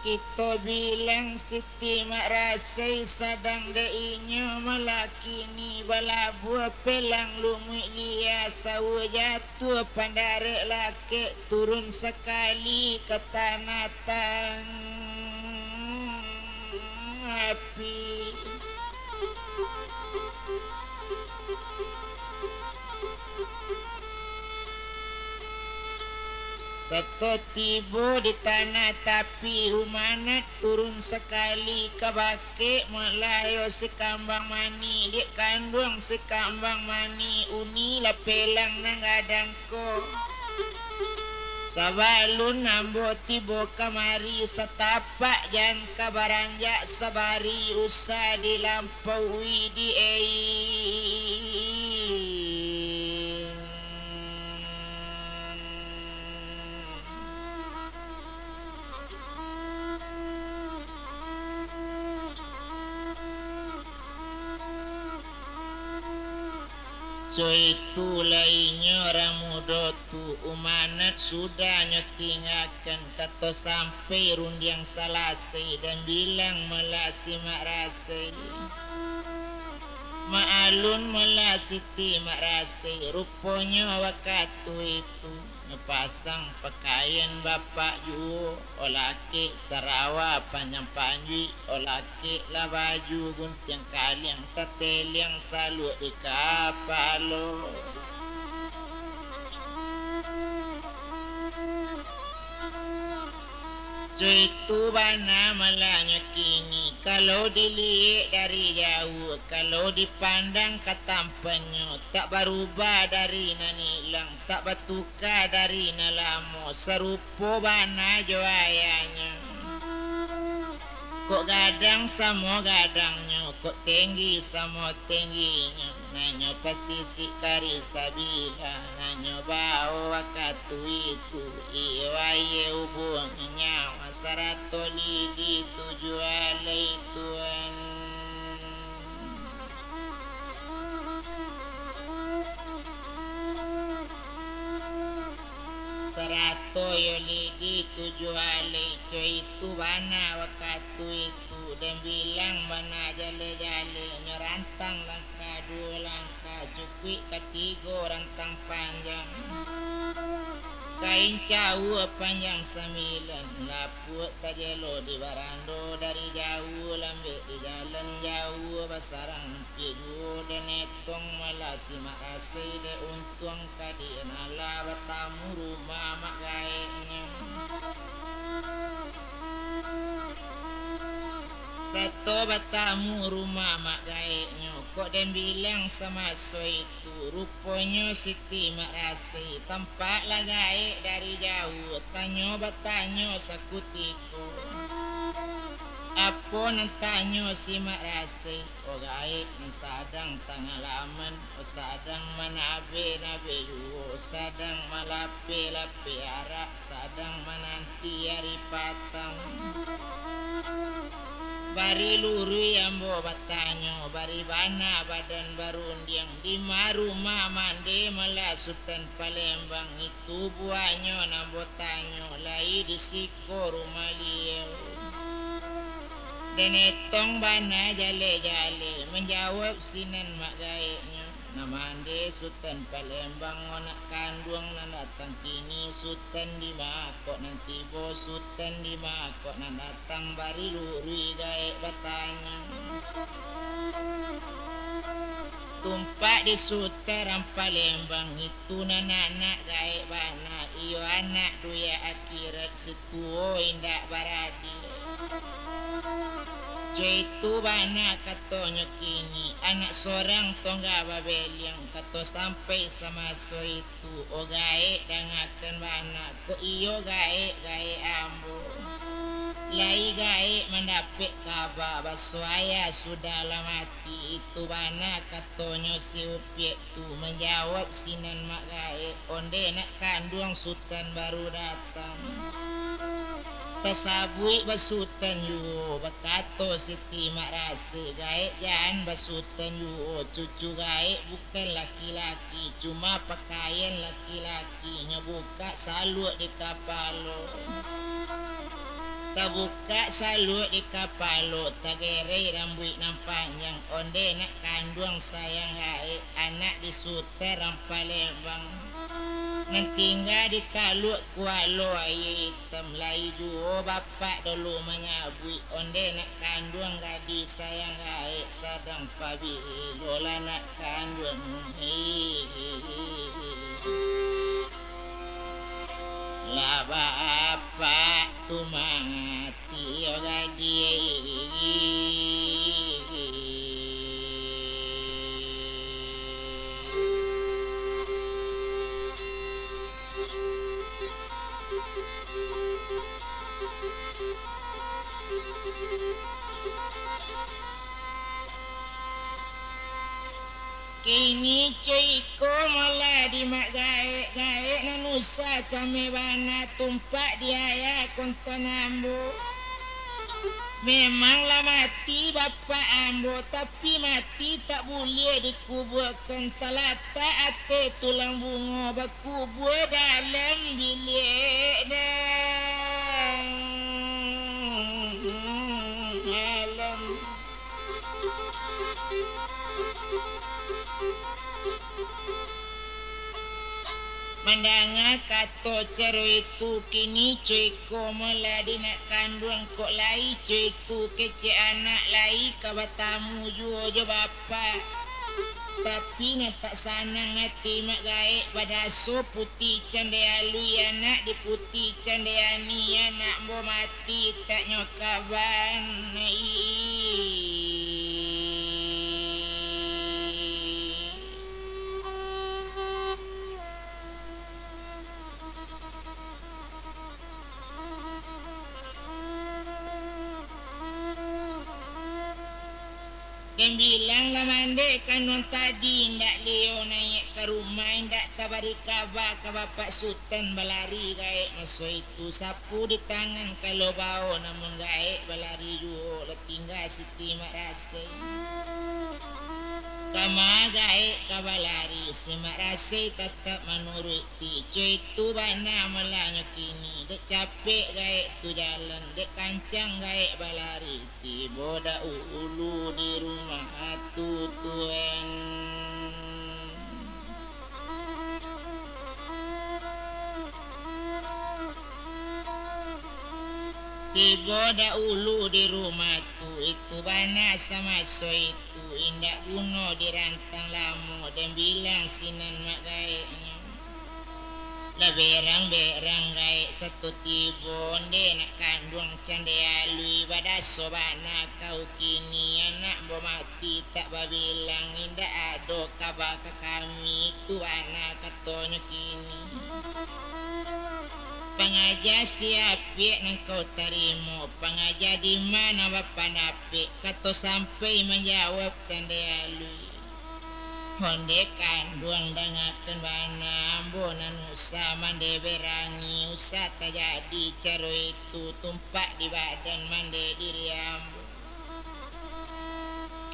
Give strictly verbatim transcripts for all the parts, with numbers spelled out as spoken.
Kito bilang Siti Mak Rasai sadang dek inyo malakini balabuah pelang lumuik lia sawa jatuah pandarek lakek turun sakali ka tanah tang api. Sato tibo di tanah tapi, Umanat turun sakali ka bakeh, malayo si kambang manih, dek kanduang si kambang manih, uni lah pelang nan gadang ko. Sabalun ambo tibo kamari, satapak jan ka baranjak, sabari usah dilampaui di ai. Co itu lai nyo urang mudo tu, Umanat sudah nyo tinggakan, kato sampai rundiang salasai, dan bilang malah si Mak Rasai. Maklun malah Siti Mak Rasai, ruponyo wakatu itu nyo pasang pakaian bapak juo, olakek sarawa panjang panjuik, olakek lah baju guntiang kaliang, tateliang saluak di kapalo. Co itu bana malahnyo kini, kalau diliek dari jauah, kalau dipandang ka tampannyo, tak barubah dari nan ilang, tak batuka dari nan lamo, sarupo bana jo ayahnyo. Kok gadang samo gadangnyo, kok tenggi samo tengginyo, nan nyo pasisik kari sabilah, nan nyo bawo wakatu itu, iyo aia ubuang nyawa sarato lidi tujuah alai tuan. Sarato iyo lidi tujuah alai, co itu bana wakatu itu, den bilang bana jaleh-jaleh, nyo rantang langkah duo langkah, cukuik katigo rantang panjang. Kain cawua panjang sambilan, lapuak tajelo di barando, dari jauah lambek di jalan, jauah basarang ampia juo, den etong malah si Mak Rasai, dek untuang ka di nan lah batamu rumah mak gaeknyo. Sato batamu rumah mak gaeknyo, kok den bilang samaso itu, ruponyo Siti Mak Rasai tampak lah gaek dari jauah, tanyo batanyo sakutiko. Apo nan tanyo si Mak Rasai? O gaek nan sadang tangah laman, o sadang manabe-nabe juo, o sadang malape-lape arak, sadang mananti ari patang. Bari luruih ambo batanyo, bari bana badan barundiang, dima rumah mande malah Sutan Palembang itu buahnyo nan ambo tanyo, lai di si ko rumah liau. Den etong bana jaleh-jaleh, manjawab sinan mak gaeknyo. Nan mande Sutan Palembang, anak kanduang nan datang kini, Sutan di ma kok nan tibo, Sutan di ma kok nan datang, bari luruih gaek batanyo. Tumpak di Sutan Palembang itu nan anak gaek bana, iyo anak dunia akhirat, si tuo indak baradiak. Co itu bana katonyo kini, anak sorang tongga babeliang, kato sampai samaso itu, o gaek dangakan bana, kok iyo gaek, gaek ambo. Lai gaek mandapek kaba, baso ayah sudah lah mati, itu bana katonyo si Upiak tu, manjawab sinan mak gaek, onde nak kanduang Sutan baru datang. Tasabuik basutan juo, bakato Siti Mak Rasai, gaek jan basutan juo, cucu gaek bukan laki-laki, cuma pakaian laki-laki, nyo bukak saluak di kapalo. Tabukak saluak di kapalo, tagerai rambuik nan panjang, ondeh nak kanduang sayang gaek, anak di Suta Rampah Lembang. Nan tingga di Taluak Kualo Aia Itam, lai juo bapak dulu manyabuik, ondeh nak kanduang gadih sayang gaek, sadang pabilo lah nak kanduang. Lah bapak tu mati yo gadih. Kini co iko malah di mak gaek-gaek nan usah cameh bana tumpak di ayah kontan ambo. Memang lah mati bapak ambo, tapi mati tak buliah dikubuakan, talatak ateh tulang bungo bakubua dalam biliak dalam. Mandanga kato caro itu, kini co iko malah di nak kanduang, kok lai co itu kecek anak lai ka batamu juo jo bapak. Tapi nan tak sanang ati mak gaek, badaso putih candai alui anak di putih candai ani, anak ambo mati tak nyo kaban. Den bilang lah mandeh kanduang tadi, indak liau naiak ka rumah, indak tabari kaba ka bapak Sutan, balari gaek maso itu, sapu di tangan kalau bao, namun gaek balari juo, lah tingga Siti Mak Rasai. Kama gaek ka balari, si Mak Rasai tatap manuruik. Ti co itu bana malah nyo kini, dek capek gaek tu jalan, dek kancang gaek balari, tibo dahulu di rumah tu tuan. Tibo dahulu di rumah tu, itu bana samaso itu. Tu indak guno dirantang lamo, den bilang sinan mak gaeknyo. Lah berang-berang gaek sato tibo, ndeh nak kanduang candai alui, badaso bana kau kini, anak ambo mati tak babilang, indak ado kaba ka kami, tu bana katonyo kini. Pangaja sia apiak nan kau tarimo, pangaja di ma nan bapandapek, kato sampai manjawab candai alui. Ondeh kanduang, dangakan bana, ambo nan usah mandeh berangi, usah tajadi caro itu, tumpak di badan mandeh diri ambo.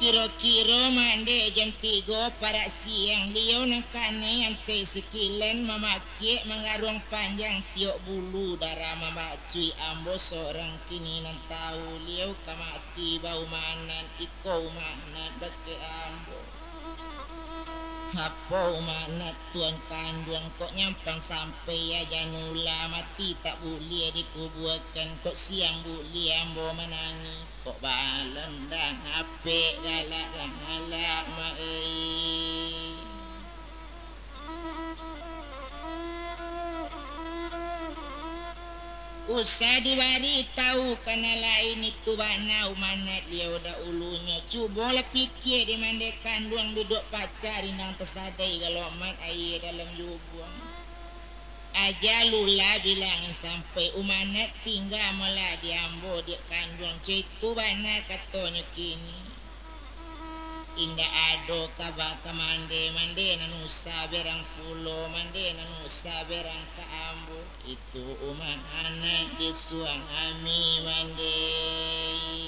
Kiro-kiro mandeh jam tigo parak siang, liau nan kanai antai sikilan mamakiak manggaruang panjang tiok bulu, darah mambacuik, ambo sorang kini nan tahu, liau ka mati baumanat, iko umanat bakeh ambo. Apo umanat tuan kanduang, kok nyampang sampai aja nula, mati tak buliah dikubuakan, kok siang buliah ambo manangih. Kok balam dah apek galak-galak, mak ei. Usah dibari tahu ka nan lain, itu bana umanat liau dahulunyo. Cubolah pikia di mandeh kanduang, duduak pacar inang tasadai galoman aia dalam jubuang. Aja lula bilangan sampai, umanat tingga malah di ambo, diak kanduang, co itu bana katonyo kini. Indak ado kaba ka mandeh, mandeh nan usah berang pulo, mandeh nan usah berang ka ambo. Itu umanat di suami mandeh.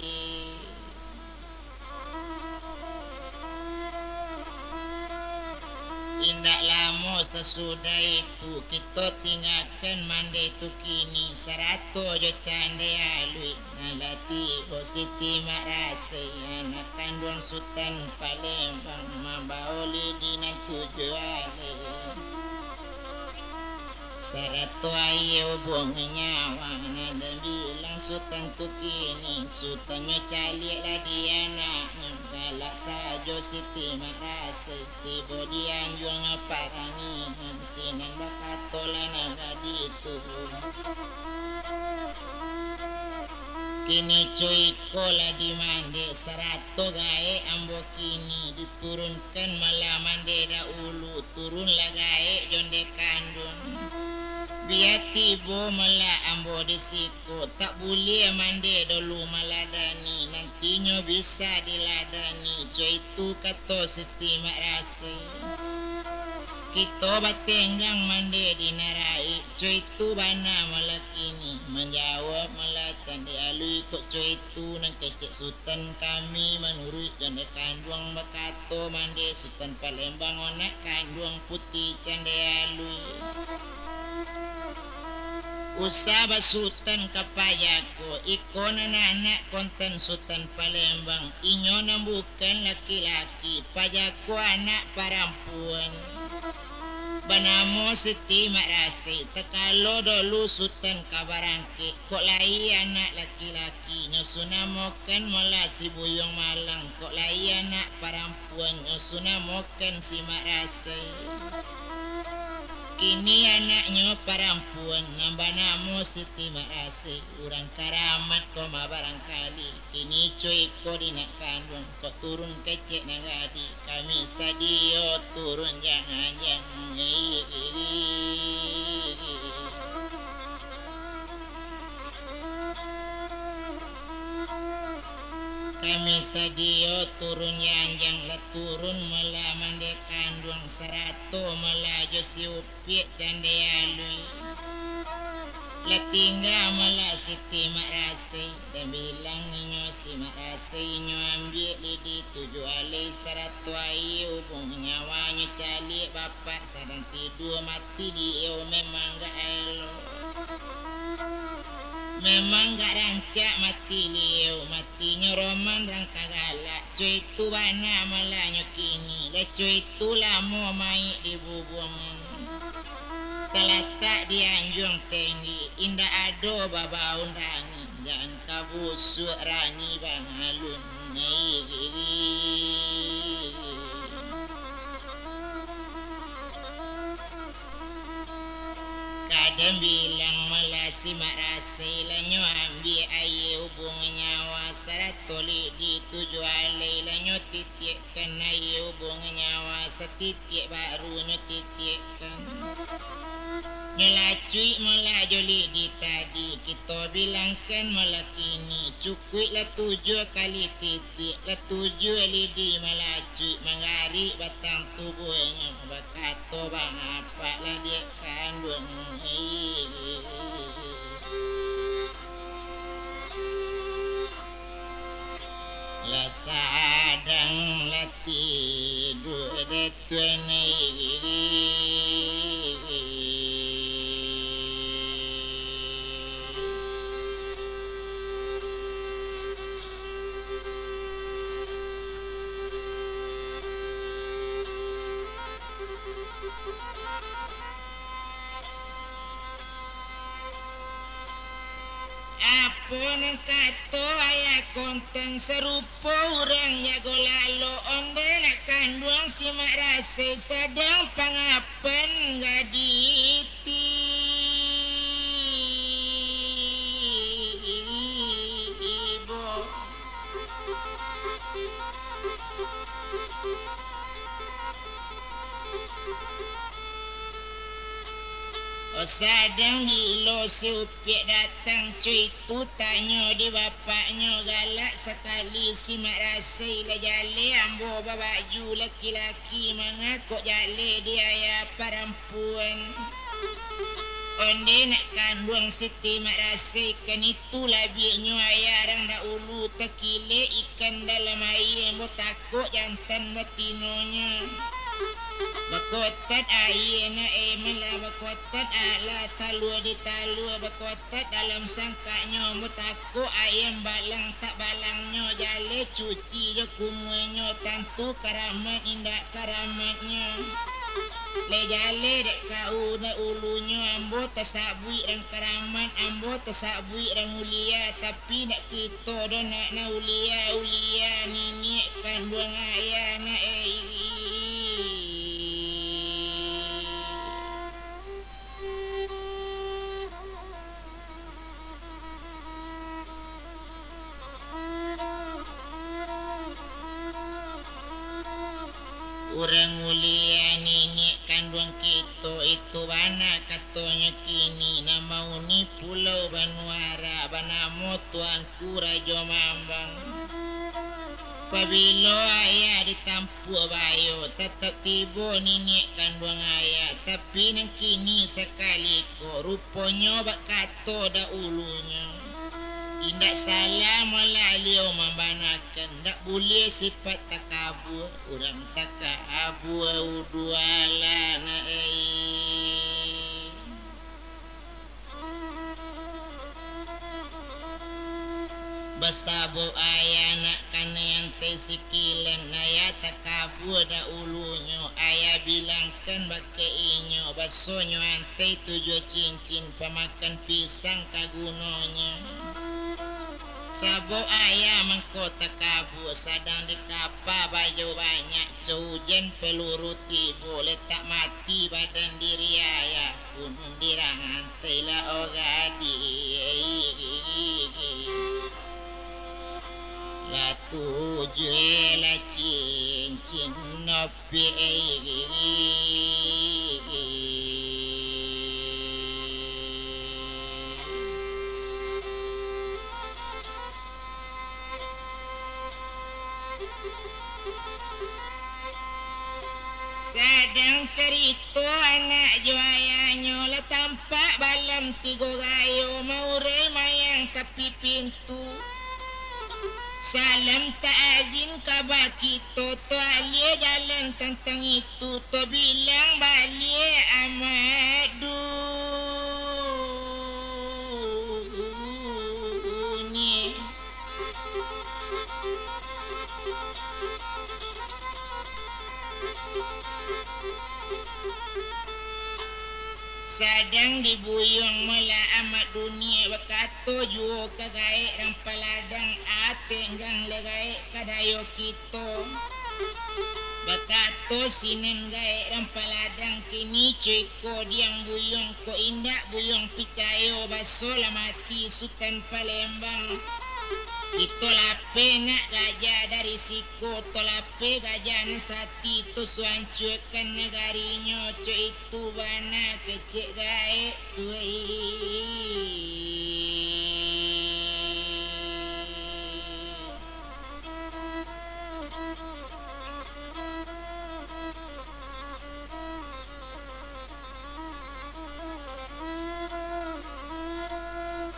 Indak lamo sasudah itu, kito tinggakan mande tu kini, sarato jo cande aluih. Nan lah tibo Siti Mak Rasih, anak kanduang Sutan Palembang, mambawo lidi nan tujuah alai, sarato aia ubuang nyawa. Nan den bilang Sutan tu kini, Sutan nyo caliak lah di anaknyo. Galak sajo Siti Mak Rasih, tibo di anjuang nyo parangi, sinan bakato lah nan gadih tu. Kini co iko lah dimande, sarato gaek ambo kini, diturunkan malah mande dahulu, turunlah gaek jo nde kanduang. Bia tibo malah ambo di siko, tak buliah mande dulu maladani, nantinyo bisa diladani, co itu kato Siti Mak Rasih. Kito batenggang mande di naraik, co itu bana malah kini, manjawab malah cande aluih kok co itu nan kecek Sutan kami manuruik jo nde kanduang bakato mande Sutan Palembang, anak kanduang Putih cande aluih. Usah basutan ka pajako, iko nan anak kontan Sutan Palembang, inyo nan bukan laki-laki, pajako anak parampuan. Banamo Siti Mak Rasih, takalo dolu Sutan ka barangkek, kok lai anak laki-laki, nyo sunamokan malah si Buyuang Malang, kok lai anak parampuan, nyo sunamokan si Mak Rasih. Kini anaknyo parampuan nan banamo Siti Mak Rasih, urang karamat ko mah barangkali. Kini co iko di nak kanduang, kok turun kecek nan gadih, kami sadio turun jan-anjang. Kami sadio turun jan-anjang, lah turun malah mande kanduang, sarato malah jo si Upiak cande aluih. Lah tingga malah Siti Mak Rasih, den bilang inyo si Mak Rasih, inyo ambiak lidi tujuah alai sarato aia ubuang nyawanyo caliak bapak sadang tidua mati di iyo, memang gak elok. Memang gak rancak mati liau, matinyo roman rangka galak. Co itu bana malah nyo kini, lah co itu lamo mayik di bubuangan. Talatak di anjuang tenggi, indak ado babaun rangi, jan ka busuak rangi bangalun. Ka den bilang malah si Mak Rasih, lah nyo ambiak aia ubuang nyawa, sarato lidi tujuah alai, lah nyo titiakkan aia ubuang nyawa, satitiak baru nyo titiakkan. Nyo lacuik malah jo lidi tadi, kito bilangkan malah kini, cukuik lah tujuah kali titiak, lah tujuah lidi malacuik, manggarik batang tubuahnyo, bakato bang apak lah diak kanduang. Lah sadang lah tiduak dek Apo nan kato ayah kontan sarupo urang jago lalok, onde nak kanduang si Mak Rasai sadang pangapan gadih tibo. Oh, sadang bilo si Upiak datang, cuy. Tu tanyo di bapaknyo, galak sakali si Mak Rasai, lah jaleh ambo babaju laki-laki, manga kok jaleh di ayah parampuan. Onde nak kanduang Siti Mak Rasai, kan itu labiahnyo ayah rang dahulu, takilek ikan dalam aia, ambo takok jantan batinonyo. Bakotak aia nak, eh, malah bakotak alah talua di talua, bakotak dalam sangkaknyo, mutakok ayam balang tak balangnyo, jaleh cuci jo kumuanyo, tantu karamat indak karamatnyo. Lai jaleh dek kau nak ulunyo, ambo tasabuik rang karamat, ambo tasabuik rang ulia, tapi nak kito doh nak, nak ulia, ulia niniak kanduang ayah nak, eh. Urang ulia niniak kanduang kito itu bana katonyo kini, nan mauni pulau banuara banamo Tuanku Rajo Mambang. Pabilo ayah ditampuak bayo, tatap tibo niniak kanduang ayah, tapi nan kini sakali ko ruponyo bakato dahulunyo. Indak salah malah alio mambanakan, ndak buliah sipaik takabua, urang takabua udualah nak ai. Basabok ayah nak kanai antai sikilan, ayah takabua dahulunyo, ayah bilangkan bakeh inyo, basonyo antai tujuah cincin, pamakan pisang ka gunonyo. Sabok ayah mangko takabua, sadang di kapa bayo banyak, co ujan paluru tibo, letak mati badan diri ayah. Gunung dirang antai lah ogadi. Lah tujuah lah cincin nopi. Sadang carito anak jo ayahnyo, lah tampak balam tigo gayo, maurai mayang tapi pintu. Salam ta'azim kaba kito, to alia jalan tantang itu, to bilang baliak amak dunia. Sadang dibuyuang malah amak dunia, bakato juo ka gaek rang paladang, ateh enggang lah gaek ka dayo kito. Bakato sinan gaek rang paladang, kini co iko diang buyuang, kok indak buyuang picayo, baso lah mati Sutan Palembang. Kito lapeh nak gajah dari siko, to lapeh gajah nan sati, to suancuakan nagarinyo, co itu bana kecek gaek tu, eh.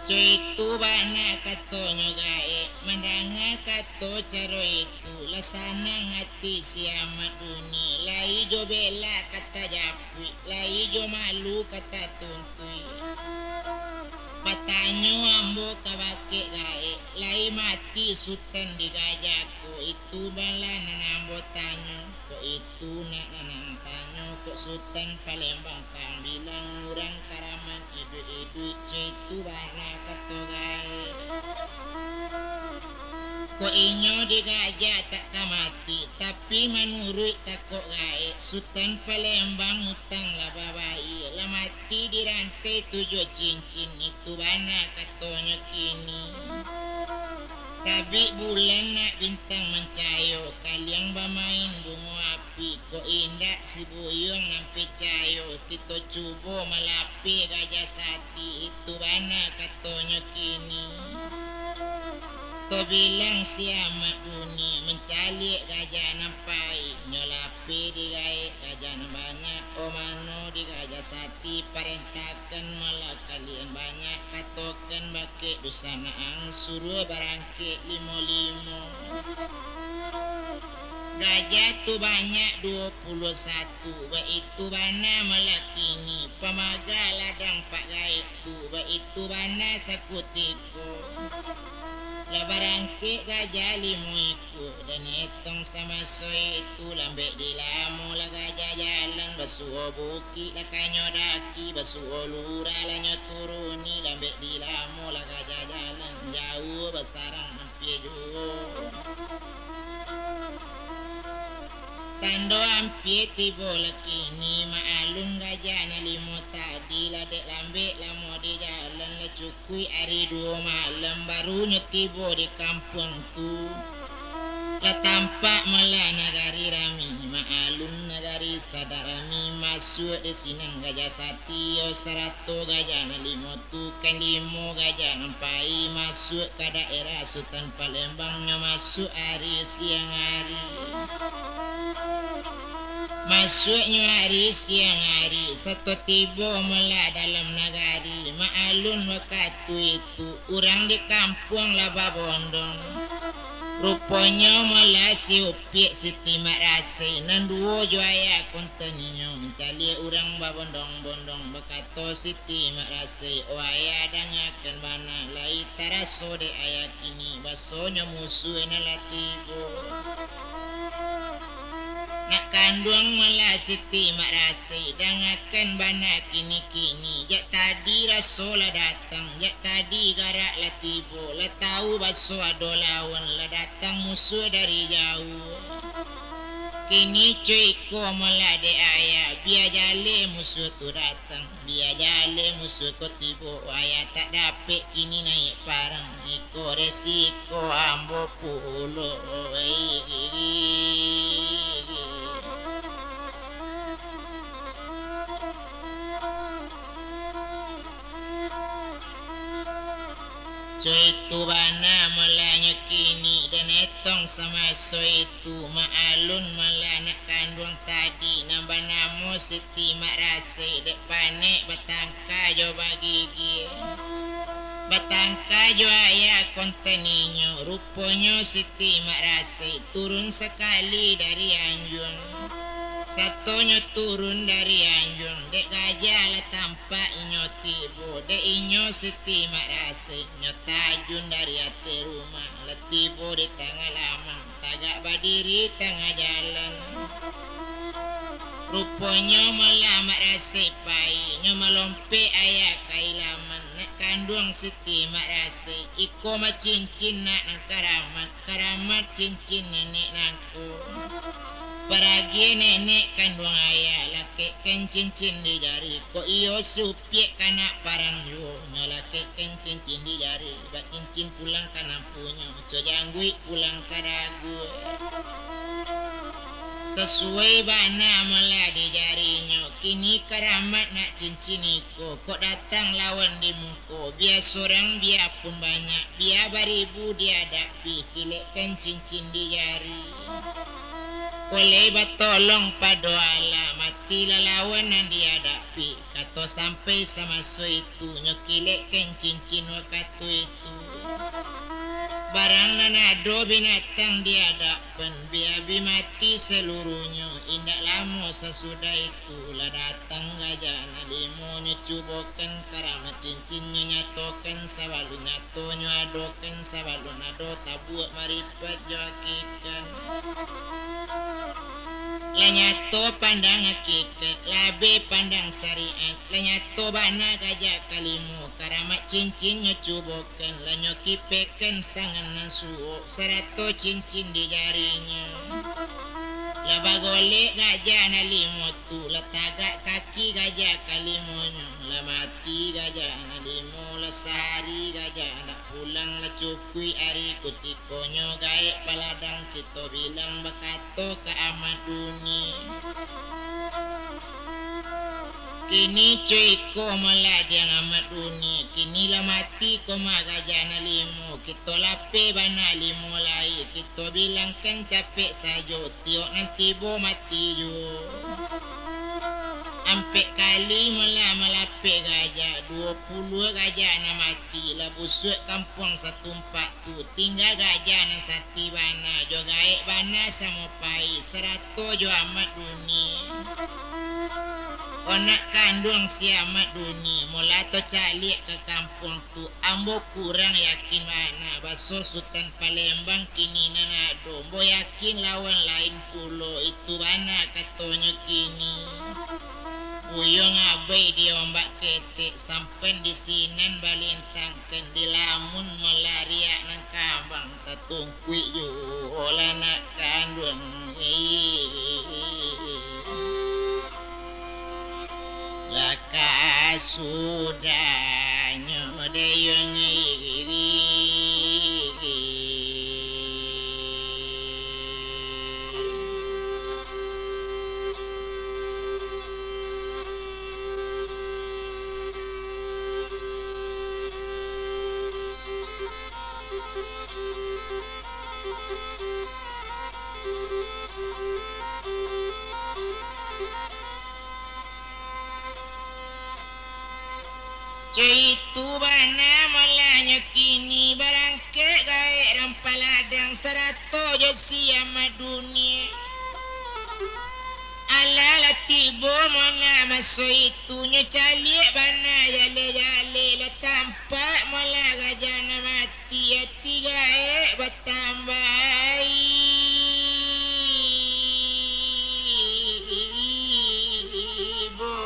Co itu bana katonyo gaek, mandanga kato caro itu, lah sanang ati si amak dunia, lai jo belak ka tajapuik, lai jo malu ka tatuntuik. Batanyo ambo ka bakeh gaek, lai mati Sutan di gajah ko, itu bana nan ambo tanyo, kok itu nak nan ang tanyo, kok Sutan Palembang ka ang bilang urang karamat iduik-iduik, co itu bana kato gaek. Kok inyo di gajah tak ka mati, tapi manuruik takok gaek, Sutan Palembang utang lah babayia, lah mati dirantai tujuah cincin, itu bana katonyo kini. Tabik bulan nak bintang mancayo, kaliang bamain bungo api, kok indak si buyuang nan picayo, kito cubo malapeh gajah sati, itu bana katonyo kini. To bilang si amak dunia, mancaliak gajah nan paik, nyo lapeh di gaek gajah nan banyak, o mano di gajah sati, parentahkan malah kalian banyak, katokan bakeh dusanak ang, suruah barangkek limo-limo. Gajah tu banyak duo puluah satu, baitu bana malah kini, pamaga ladang pak gaek tu, baitu bana sakutiko. Lah barangkek gajah limo ikua, dan etong samaso itu, lambek di lamo lah gajah jalan, basuo bukik lah kanyo daki, basuo lurah lah nyo turuni, lambek di lamo lah gajah jalan, jauah basarang ampia juo. Tando ampia tibo lah kini, Mak Alun gajah nan limo tadi, lah dek lambek lamo di jalan, lah cukuik ari duo malam, baru nyo tibo di kampuang tu. Lah tampak malah nagari rami, Mak Alun nagari sadak rami, masuak di sinan gajah satio, sarato gajah nan limo tu, kan limo gajah nan pai, masuak ka daerah Sutan Palembang, nyo masuak ari siang ari. Masuaknyo ari siang ari, sato tibo malah dalam nagari, Mak Alun wakatu itu, urang di kampuang lah babondong. Ruponyo malah si Upiak Siti Mak Rasai, nan duo jo ayah konteninyo, mancaliak urang babondong-bondong, bakato Siti Mak Rasai, "O ayah, dangakan bana, lai taraso dek ayah kini, basonyo musuah nan lah tibo." Nak kanduang malah Siti Mak Rasai, dangakan bana kini-kini, jak tadi raso lah datang, jak tadi garak lah tibo, lah tahu baso ado lawan, lah datang musuah dari jauah. Kini co iko malah dek ayah, bia jaleh musuah tu datang, bia jaleh musuah ko tibo, ayah tak dapek kini naiak parang, iko resiko ambo pulo. Co itu bana malah nyo kini, dan etong samaso itu, Mak Alun malah nak kanduang tadi, nan banamo Siti Mak Rasai, dek panek batangka jo bagigi. Batangka jo ayah konteninyo, ruponyo Siti Mak Rasai turun sakali dari anjuang. Satonyo turun dari anjuang, dek gajah lah tampak inyo tibo, dek inyo Siti Mak Rasai, nyo tajun dari ateh rumah, lah tibo di tangah laman, tagak badiri tangah jalan. Ruponyo malah Mak Rasai pai, nyo malompek ayah ka ilaman, nak kanduang Siti Mak Rasai, iko mah cincin nak nan karamat, karamat cincin nenek nangko. Paragiah nenek kanduang ayah, lakekkan cincin di jari, kok iyo si Upiak kanak parang juo, nyo lakekkan cincin di jari, bak cincin pulang ka nan punyo, co jangguik pulang ka dagu. Sasuai bana malah di jarinyo, kini karamat nak cincin iko, kok datang lawan di muko, bia surang bia pun banyak, bia baribu dihadapi, kilekkan cincin di jari. Kok lai batolong pado Allah, matilah lawan nan dihadapi. Kato sampai samaso itu, nyo kilekkan cincin wakatu itu. Barang nan ado binatang di adapan, bia bi mati saluruhnyo. Indak lamo sasudah itu, lah datang gajah nan limo, nyo cubokan karamat cincin, nyo nyatokan sabalun nyato, nyo adokan sabalun ado, tabuak maripat jo hakikat. Lah nyato pandang hakikat, labih pandang syariat, lah nyato bana gajah kalimo, karamat cincin nyo cubokan, lah nyo kipekkan satangan nan suok, sarato cincin di jarinyo. Lah bagolek gajah nan limo tu, lah tagak kaki gajah kalimonyo, lah mati gajah nan limo, lah sahari gajah nan pulang, lah cukuik ari kutikonyo, gaek paladang kito bilang, bakato ka Amat Duni. Kini co iko malah diang Amat Duni, kini lah mati ko mah gajah nan limo, kito lapeh bana limo lai, kito bilangkan capek sajo, tiok nan tibo mati juo. Ampek kali malah malapeh gajah, duo puluah gajah nan mati, lah busuak kampuang satumpak tu, tingga gajah nan sati bana, jo gaek bana samo pai, sarato jo Amak Duni. Anak kanduang si Amak Duni, molah tocaliak ka kampuang tu, ambo kurang yakin bana, baso Sutan Palembang kini nan ado, ambo yakin lawan lain pulo, itu bana katonyo kini. Buyuang abai di ombak ketek, sampan di sinan balintangkan, di lamun malariak nan kambang, tatungkuik juo lah nak kanduang. Lah kasudahnyo dayuang. Caitu bana molahnyo kini, barangkek gaek rampaladang sarato jo si Amak Duni. Alah lah tibo molah maso itu, nyo caliak bana jaleh-jaleh, lah tampak molah gajah nan mati. Ati gaek batambah ibo.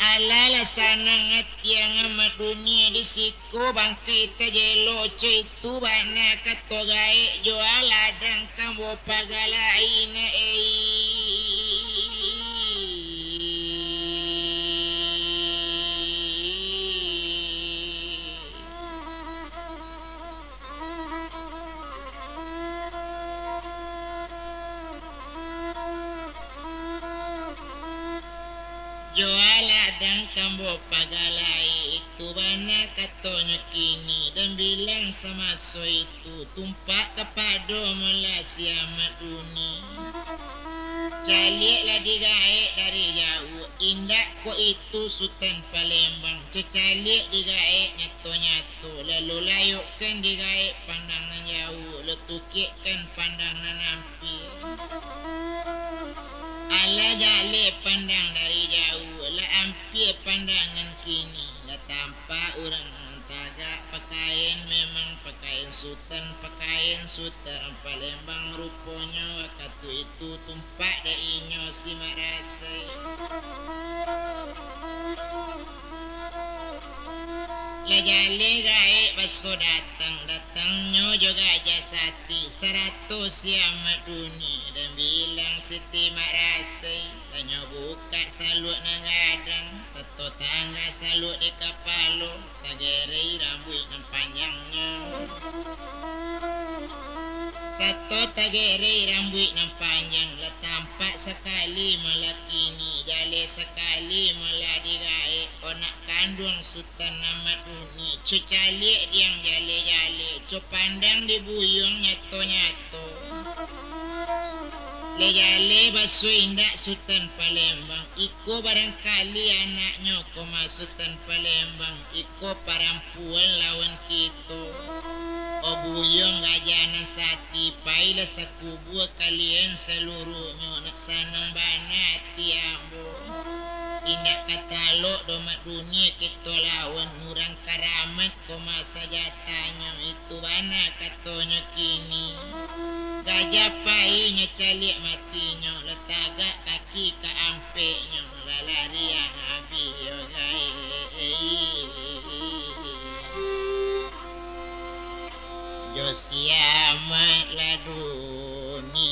Alah lah sanang ati ang Amak Duni, di siko bangkai tajelo, caitu bana kato gaek, jo aladang kambo pagalai na ei. Jo aladang kambo pagalai, itu bana katonyo kini, dan bilang samaso itu, tumpak kapado molah si Amak Duni. Caliaklah digaek dari jauah, indak kok itu Sutan Palembang, cocaliak digaek nyato-nyato, lalu layokkan digaek pandang nan jauah, lo tukekkan pandang nan ampia. Alah jaleh pandang dari jauah, lah ampia pandangan kini, lah tampak urang nan tagak pakain, memang pakain Sutan, pakain Sutan Palembang ruponyo, wakatu itu tumpak dek inyo si Mak Rasai. Lah jaleh gaek baso datang, datangnyo jo gajah sati, sarato si Amak Duni, dan bilang Siti Mak Rasai, tanyo bukak saluak nan gadang, sato tangga saluak di kapalo, tagerei rambuik nan panjangnyo. Sato tagerei rambuik nan panjang, lah tampak sakali malah kini, jaleh sakali malah digaek, anak kanduang Sutan Amak Duni, co caliak diang jaleh-jaleh, co pandang di buyuang nyato-nyato. Lah jaleh baso indak Sutan Palembang, iko barangkali anaknyo ko mah Sutan Palembang, iko parampuan lawan kito. O buyuang gajah nan sati, pailah sakubua kalian saluruahnyo, nak sanang bana ati ambo. Indak ka talok doh Mak Duni kito lawan urang karamat ko mah sajatanyo, itu bana katonyo kini. Gajah pai nyo caliak matinyo, lah tagak kaki ka ampeknyo, lah larian abih yo gaek. Jo si Amak Duni.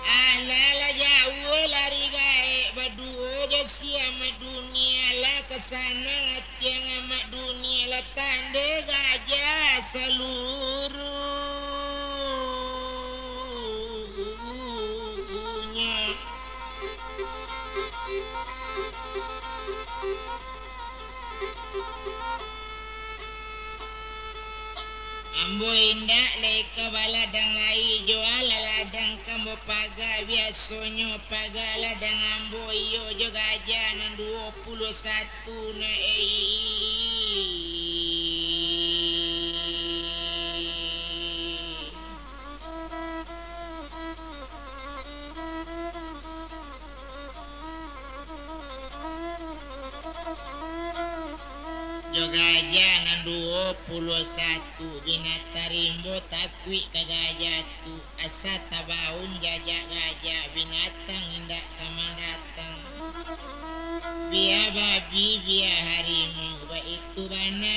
Alah lah jauah lari gaek baduo jo si Amak Duni, alah ka sanang ati ang Amak Duni, lah tandeh gajah saluruah. Ambo indak lai ka baladang lai jo a, lah ladang ka ambo paga, biasonyo paga ladang ambo iyo jo gajah nan duo puluah satu na, eh. Jo gajah nan duo puluah satu, binatang rimbo takuik ka gajah tu, asa tabaun jajak gajah, binatang indak ka mandatang. Bia babi, bia harimau, baitu bana